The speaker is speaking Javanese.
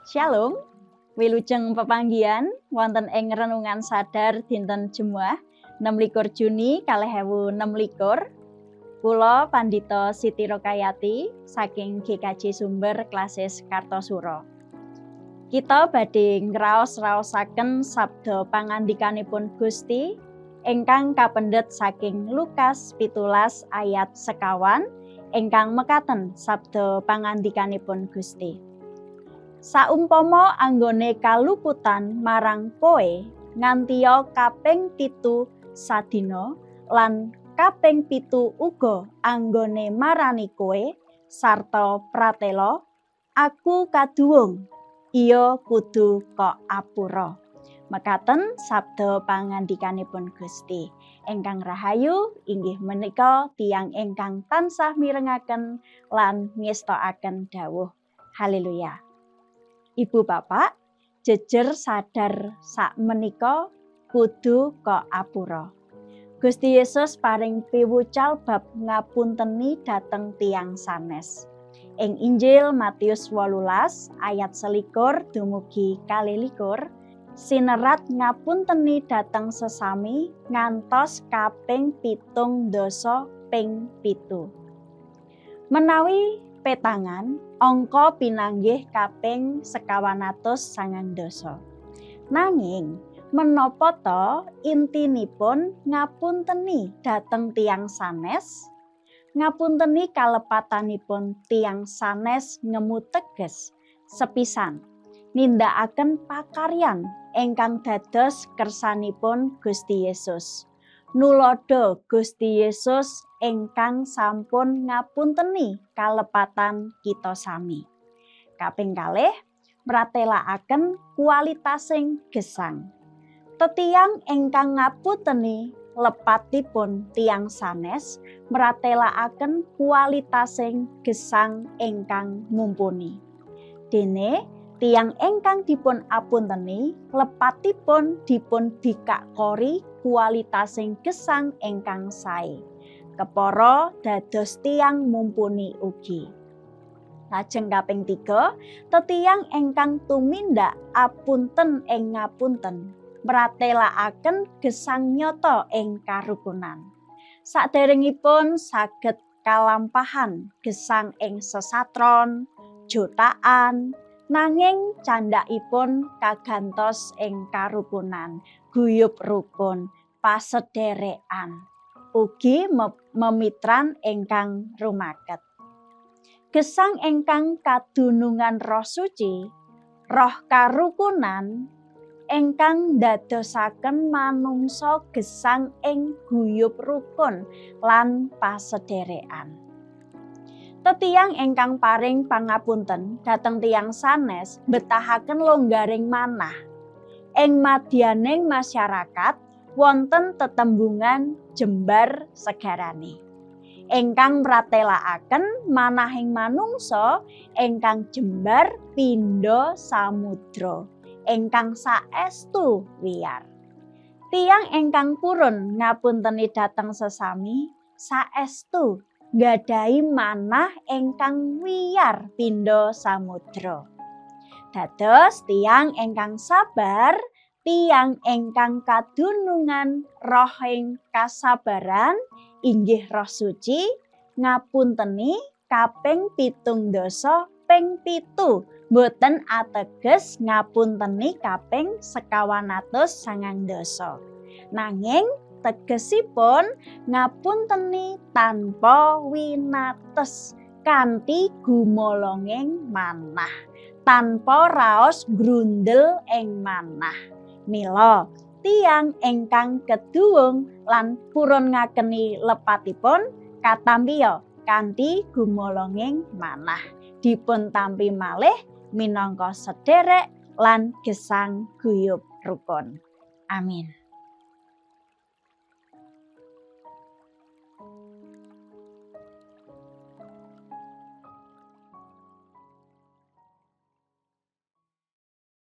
Shalom, wilujeng pepanggihan wonten ing renungan sadar dinten Jemuah 26 Juni 2026. Kula Pandita Siti Rokayati saking GKJ Sumber Klasis Kartosuro. Kita badhe ngraos-raosaken sabda pangandikanipun Gusti ingkang kapendhet saking Lukas 17 ayat 51 ingkang mekaten sabda pangandikanipun Gusti. Saumpama anggone kaluputan marang kowe ngantiya kaping 7 sadina lan kaping 7 uga anggone marani kowe sarta pratela, aku kaduwung, iya kudu kok apura. Mekaten sabda pangandikanipun Gusti. Ingkang rahayu inggih menika tiyang ingkang tansah mirengaken lan ngestokaken dawuh. Haleluya. Ibu bapak, jejer sadar sak menika kudu kok apura. Gusti Yesus paring piwucal bab ngapunteni dhateng tiyang sanes. Ing Injil Matius 18 ayat 21 dumugi 22, sinerat ngapunteni dhateng sesami ngantos kaping 70 ping 7. Menawi petangan, angka pinanggih kaping 990. Nanging menapa ta intinipun ngapunteni dhateng tiyang sanes? Ngapunteni kalepatanipun tiyang sanes ngemu teges sepisan nindakaken pakaryan ingkang dados kersanipun Gusti Yesus. Nulodo Gusti Yesus ingkang sampun ngapunteni kalepatan kita sami. Kaping kalih, mratelakaken kualitasing gesang. Tetiyang ingkang ngapunteni lepatipun tiyang sanes mratelakaken kualitasing gesang ingkang mumpuni. Dene tiyang ingkang dipun apunteni lepatipun dipun bikak kori kualitasing gesang ingkang sae. Kepara dados tiyang mumpuni ugi. Lajeng kaping 3, tetiyang ingkang tumindak apunten ing ngapunten mratelakaken gesang nyata ing karukunan. Saderengipun saged kalampahan gesang ing sesatron, jotaan, nanging candhakipun kagantos ing karukunan, guyub rukun, pasederekan, ugi memitran ingkang rumaket. Gesang ingkang kadunungan Roh Suci, roh karukunan ingkang ndadosaken manungsa gesang ing guyub rukun lan pasederekan. Tetiyang ingkang paring pangapunten dhateng tiyang sanes betahaken longgaring manah. Ing madyaning masyarakat wonten tetembungan jembar segarane. Ingkang mratelakaken manahing manungsa ingkang jembar pindha samudra ingkang saestu wiyar. Tiyang ingkang purun ngapunteni dhateng sesami saestu nggadahi manah ingkang wiyar pindha samudra. Dados tiyang ingkang sabar, tiyang ingkang kadunungan rohing kasabaran inggih Roh Suci ngapunteni kaping 70 ping 7 boten ateges ngapunteni kaping 990. Nanging tegesipun ngapunteni tanpa winates kanthi gumolonging manah, tanpa raos grundel ing manah. Mila tiyang ingkang keduwung lan purun ngakeni lepatipun katampiya kanthi gumolonging manah. Dipun tampi malih minangka sederek lan gesang guyub rukun. Amin.